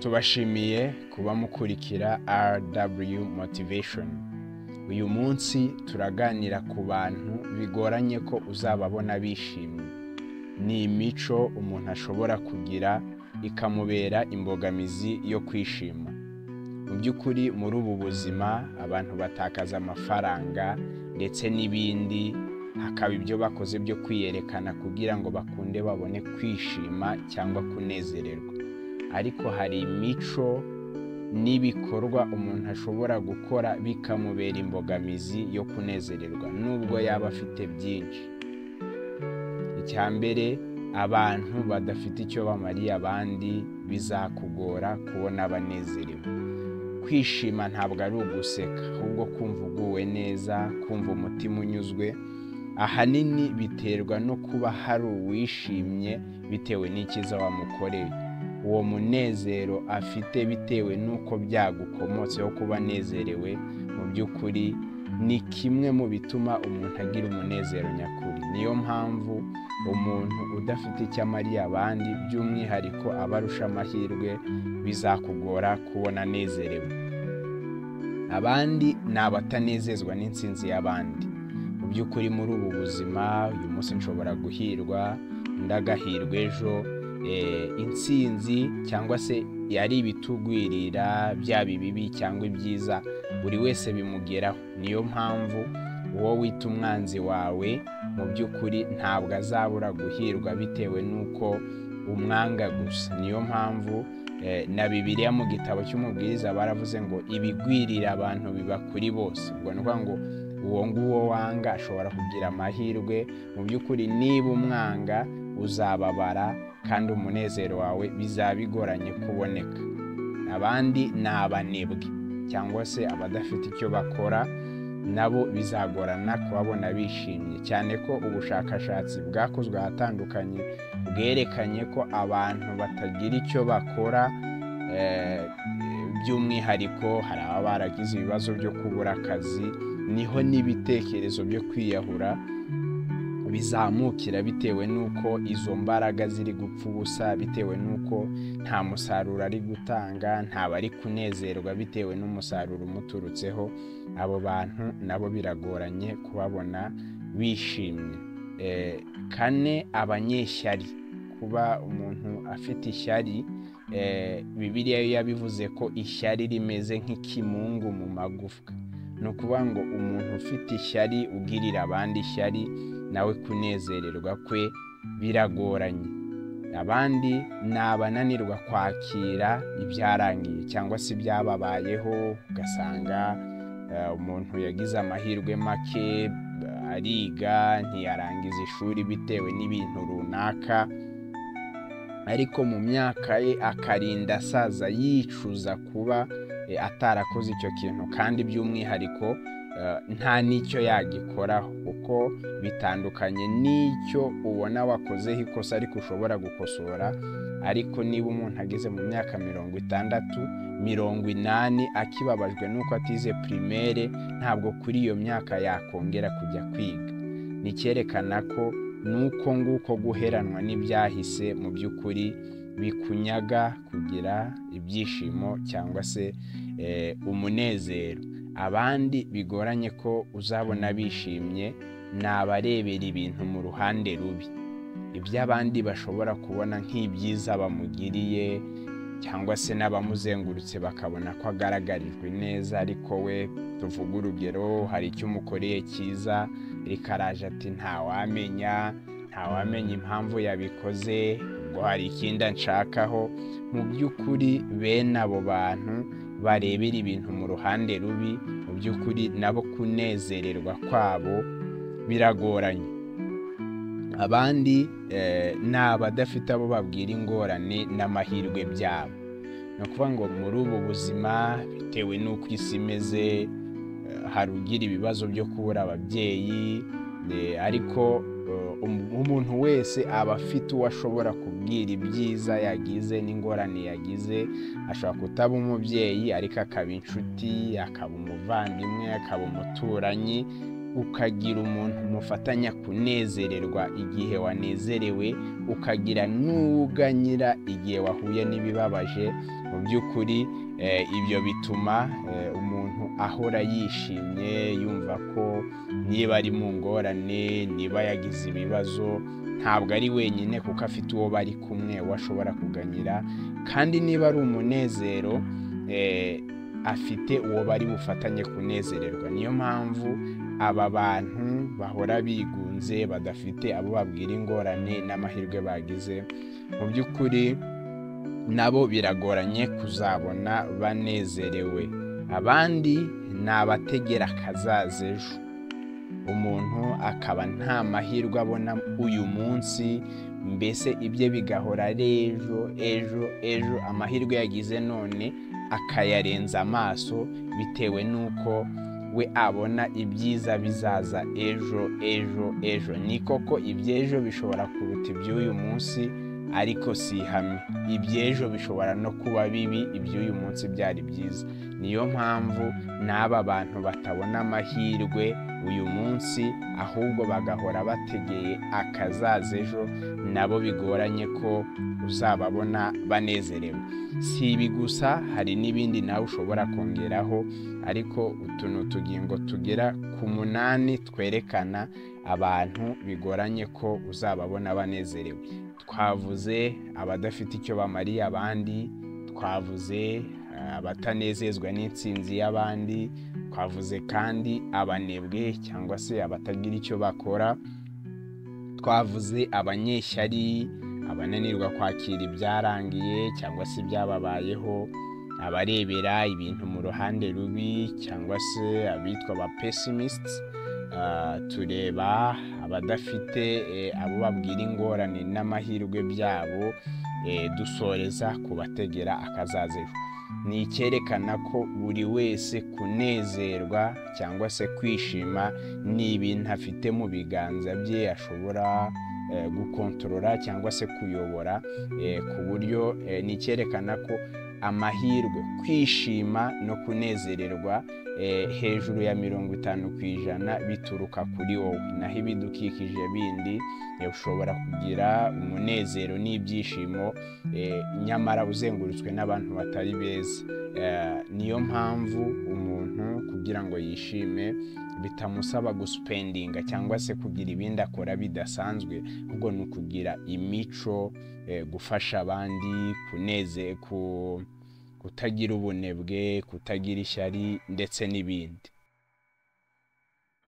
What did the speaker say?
Tubashimiye kuba mukurikira RW Motivation. Uyu munsi turaganira ku bantu bigoranye ko uzababona bishimye. Ni imico umuntu ashobora kugira ikamubera imbogamizi yo kwishima. Mu by'ukuri muri ubu buzima abantu batakaza amafaranga ndetse n'ibindi, hakaba ibyo bakoze byo kwiyerekana kugira ngo bakunde babone kwishima cyangwa kunezererwa. Ariko hari imico n'ibikorwa umuntu ashobora gukora bikamubera imbogamizi yo kunezererwa nubwo yaba afite byinshi. Icya mbere, abantu badafite icyo bamariye abandi bizakugora kubona banezerewe. Kwishima ntabwo ari uguseka, ahubwo kumva uguwe neza, kumva umutima unyuzwe, ahanini biterwa no kuba hari uwishimye bitewe n'icyiza wamukoreye. Uwo munezero afite bitewe n'uko byagukomotseho kuba anezerewe, mu by'ukuri ni kimwe mu bituma umuntu agira umunezero nyakuri. Niyo mpamvu umuntu udafite icyo amariye abandi, by'umwihariko abarusha amahirwe, bizakugora kubona anezerewe. Abandi ni abatanezezwa n'intsinzi y'abandi. Mu by'ukuri muri ubu buzima, uyu munsi nshobora guhirwa, undi agahirwa ejo. Intsinzi cyangwa se yari ibitugwirira, byaba ibibi cyangwa ibyiza, buri wese bimugeraho. Niyo mpamvu uwo wita umwanzi wawe mu by'ukuri ntabwo azabura guhirwa bitewe n'uko umwanga gusa. Niyo mpamvu na Bibiliya mu gitabo cy'Umubwiriza baravuze ngo ibigwirira abantu biba kuri bose. Ubwo ni ukuvuga ngo uwo nguwo wanga ashobora kugira amahirwe, mu by'ukuri niba umwanga uzababara kandi umunezero wawe bizaba bigoranye kuboneka. Abandi ni abanebwe cyangwa se abadafite icyo bakora, nabo bizagorana kubabona bishimye, cyane ko ubushakashatsi bwakozwe ahatandukanye bwerekanye ko abantu batagira icyo bakora, by'umwihariko hari ababa baragize ibibazo byo kubura akazi, niho n'ibitekerezo byo kwiyahura bizamukira bitewe n'uko izo mbaraga ziri gupfa ubusa, bitewe n'uko nta musaruro ari gutanga, ntaba ari kunezerwa bitewe n'umusaruro umuturutseho. Abo bantu nabo biragoranye kubabona bishimye. Kane, abanyeshyari. Kuba umuntu afite ishyari, Bibiliya yo yabivuze ko ishyari rimeze nk'ikimungu mu magufwa. Ni ukuvuga ngo umuntu ufite ishyari, ugirira abandi ishyari, nawe kunezererwa kwe biragoranye. Abandi ni abananirwa kwakira ibyarangiye cyangwa se ibyababayeho, ugasanga umuntu yagize amahirwe make, ariga ntiyarangiza ishuri bitewe n'ibintu runaka, ariko mu myaka ye akarinda asaza yicuza kuba atarakoze icyo kintu, kandi by'umwihariko nta n'icyo yagikoraho, kuko bitandukanye n'icyo ubona wakozeho ikosa ariko ushobora gukosora. Ariko niba umuntu ageze mu myaka 60, 80 akibabajwe n'uko atize primaire, ntabwo kuri iyo myaka yakongera kujya kwiga. Ni icyerekana ko nuko nguko guheranwa n'ibyahise mu by'ukuri bikunyaga kugira ibyishimo cyangwa se umunezero. Abandi bigoranye ko uzabona bishimye ni abarebera ibintu mu ruhande rubi, iby'abandi bashobora kubona nk'ibyiza bamugiriye cyangwa se n'abamuzengurutse bakabona ko agaragarijwe neza, ariko we tuvuga urugero hari icyo umukoreye cyiza, rikaraje ati ntawamenya, ntawamenya impamvu yabikoze, ubwo hari ikindi anshakaho. Mu by'ukuri bene abo bantu barebera ibintu mu ruhande rubi, mu by'ukuri nabo kunezererwa kwabo biragoranye. Abandi ni abadafite abo babwira ingorane n'amahirwe byabo. Ni ukuvuga ngo muri ubu buzima bitewe n'uko isi imeze, hari ugira ibibazo byo kubura ababyeyi, ariko umuntu wese aba afite uwo ashobora kubwira ibyiza yagize n'ingorane yagize. Ashobora kutaba umubyeyi ariko akaba inshuti, akaba umuvandimwe, akaba umuturanyi. Ukagira umuntu mufatanya kunezererwa igihe wanezerewe, ukagira n'uwuganyira igihe wahuye n'ibibabaje. Mu by'ukuri ibyo bituma umuntu ahora yishimye, yumva ko niba ari mu ngorane, niba yagize ibibazo, ntabwo ari wenyine kuko afite uwo bari kumwe we ashobora kuganyira. Kandi niba ari umunezero, afite uwo bari bufatanye kunezererwa. Niyo mpamvu aba bantu bahora bigunze, badafite abo babwira ingorane n'amahirwe bagize, mu by'ukuri nabo biragoranye kuzabona banezerewe. Abandi ni abategera akazaza ejo, umuntu akaba nta mahirwe abona uyu munsi, mbese ibye bigahora ari ejo ejo ejo, amahirwe yagize none akayarenza amaso bitewe n'uko we abona ibyiza bizaza ejo ejo ejo. Ni koko iby'ejo bishobora kuruta iby'uyu munsi, ariko si ihame. Iby'ejo bishobora no kuba bibi, iby'uyu munsi byari byiza. Niyo mpamvu n'aba bantu batabona amahirwe uyu munsi, ahubwo bagahora bategeye akazaza ejo, nabo bigoranye ko uzababona banezerewe. Si ibi gusa, hari n'ibindi nawe ushobora kongeraho, ariko utu ni utugingo tugera ku 8 twerekana abantu bigoranye ko uzababona banezerewe. Twavuze abadafite icyo bamariye abandi, twavuze abatanezezwa n'intsinzi y'abandi, twavuze kandi abanebwe cyangwa se abatagira icyo bakora, twavuze abanyeshyari, abananirwa kwakira ibyarangiye cyangwa se ibyababayeho, abarebera ibintu mu ruhande rubi cyangwa se abitwa aba pessimists, tureba abadafite abo babwira ingorane n'amahirwe byabo, dusoreza kubategera akazaza ejo. Ni icyerekana ko buri wese kunezerwa cyangwa se kwishima ni ibintu afite mu biganza bye, ashobora gukontorora cyangwa se kuyobora, ku buryo ni icyerekana ko amahirwe, kwishima no kunezererwa hejuru ya 50% bituruka kuri wowe. Naho ibidukikije bindi, ushobora kugira umunezero n'ibyishimo nyamara uzengurutswe n'abantu batari beza. Niyo mpamvu umuntu kugira ngo yishime bitamusaba guspendinga cyangwa se kugira ibindi akora bidasanzwe, ahubwo ni ukugira imico, gufasha abandi, kutagira ubunebwe, kutagira ishyari ndetse n'ibindi.